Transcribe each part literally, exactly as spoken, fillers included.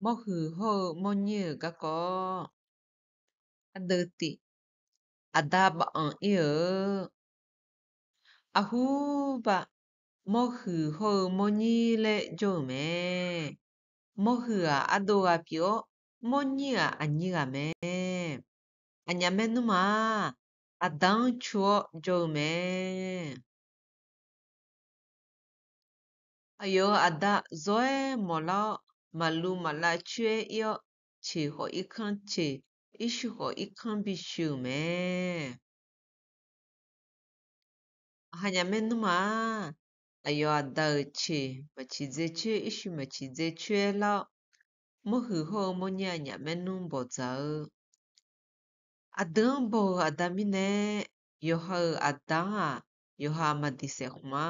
Mawrhuiq hawr-eu mawrnyir-euq garkawv. Aqdui tif, aqda baf-anq ir-eu. Aqhurbav, mawrhuiq hawr-eu mawrnyir laer jawr-euq mae. Mawrhuiq-aq ardov ghaq pyeuf-awr, mawrnyir-aq aqnyir ghaq mae. Aqnyaf maernmr-aq, aqda-anr cu-awr jawr-eu mae. Aqyawf-euq aqda zawr-aer mawqlar-awr, maqluv maqlav coer-aer ir-awr, ceq khawf irkanr ceq, irshuir khawf irkanr bishuir-euq mae. Aqha nyaf maernmr-aq, aqyawf aqda-euq ceq maqciq dzae coer, irshuir maqciq dzae coer-aer lar-awr, mawrhuiq hawr-eu mawrnyir aqnyaf maernmr bawqdzaq-eu. Aqdui-anr baw-euq aqda mirnae, yawqha-euq aqda-anr-aq, yawqha maqdiq saef khmq-a.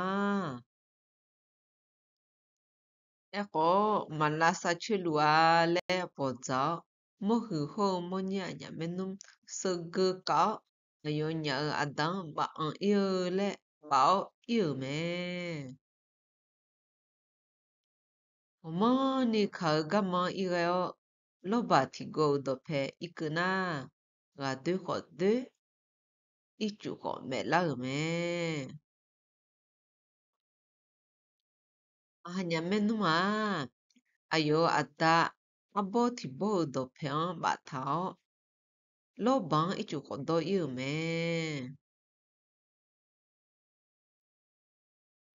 Aerkhawf, maqlavsav coer luf-a laer bawqdzaq-awr, mawrhuiq hawr-eu mawrnyir aqnyaf maernmr seuvgeu kaf-awr, aqyawfnyaf-euq aqda-anr baf-anq ir-eu laer baf-awr ir-euq mae. Ghawqmanrni kaq-eu garma-anr ir ghae-awr, lawrbaq tiqgawv-euq dawqpae irkeuv nar, ghaqdoer khawf doer, ircuf khawf maeflar-euq mae. Aqha nyaf maernmr-aq, aqyawf-euq aqda arbawr tiqbawr-euq dawqpae-anr baftaq-awr, lawrbaq-anr ircuf khawf dawr ir-euq mae.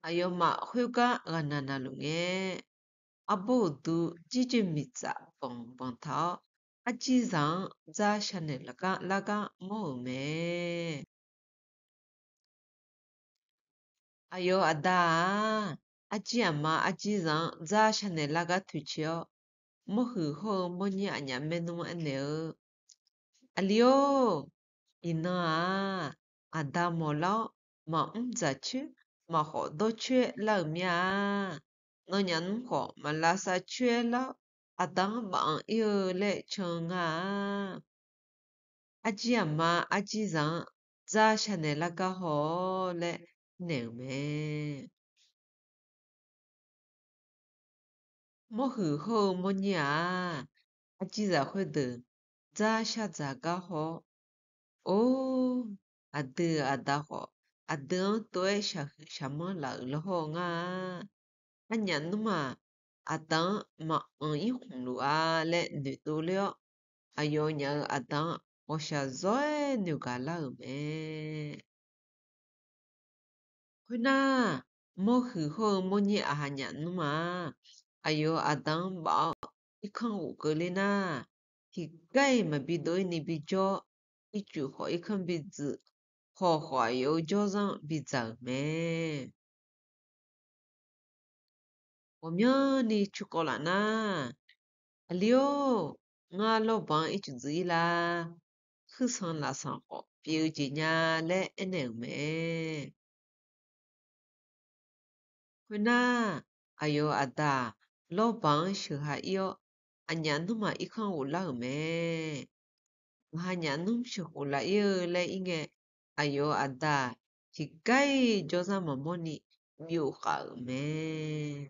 Aqyawfmaf khoergar ghaqnaq naqluf ngae, arbawr uqdu jirjoe miqtsaf banq banq taq-awr, arjirzaq-anr dzar sha naeq lar gar mawr-euq mae. Aqyawf aqda-aq, arjir aqma arjirzaq-anr dzar sha naeq lar gar toeqciq-awr, mawrhuiq hawr-eu mawrnyir aqnyaf maernmr-anr aernaeq-eu, Aqli-or, iqnan-aq, aqda mawqlar-awr, maqmr dzaq coer, maqkhawf dawr coer-aer lar-euq mir-a. Nawnyaf nmr khawf, maqlavsav coer-aer lar-awr, aqda-anr baf-anq ir-eu laer can-eu nga-a. Arjir aqma arjirzaq-anr dzar sha naeq lar gar haw-awr laer naeq-euq mae. Mawrhuiq hawr-eu mawrnyir-aq, arjirzaq khoerdeuq dzar shar dzaq gar haw-awr, or, aqdui-euq aqda khawf, aqdui-anr tov-aer shaqhuiq shaqmanr laf-euq lawr hawr-eu ngar-a. Arnyaf nmr-aq, aqda-anr maqanq ir khmq luf-a laer noeqdov ler-awr, aqyawfnyaf-euq aqda-anr ghawqshaq zawr-aer noeqgaq lar-euq mae. Khoernar, mawrhuiq hawr-eu mawrnyir aqha nyaf nmr-aq, aqyawf aqda-anr baf-awr irkanr ghofkeuv ler nar, tiqgar-iq maqbi dov-ir ni bijawr, ircuf khawf irkanr bidzuif, hawq khawf aqyawf-euq jawrzanr bidzaq-euq mae. Ghawqmyanrni cu kawv laf nar, Aqli-or, ngar lawrbaq-anr ircuf dzuif-ir lar. Huirsanq lafsanq khawf pyeuf-eu jeq nya laer aernaeq-euq mae. Khoernar, aqyawf aqda-aq, lawrbaq-anr sheuq ha ir-awr, aqnyaf nmr-aq irkanr ghoflar-euq mae. Aqha nyaf nmr sheuq khof laf ir-eu laer ir ngae, aqyawf aqda-aq, tiqgar-iq jawrzanr maqmawr ni byov khaf-euq mae.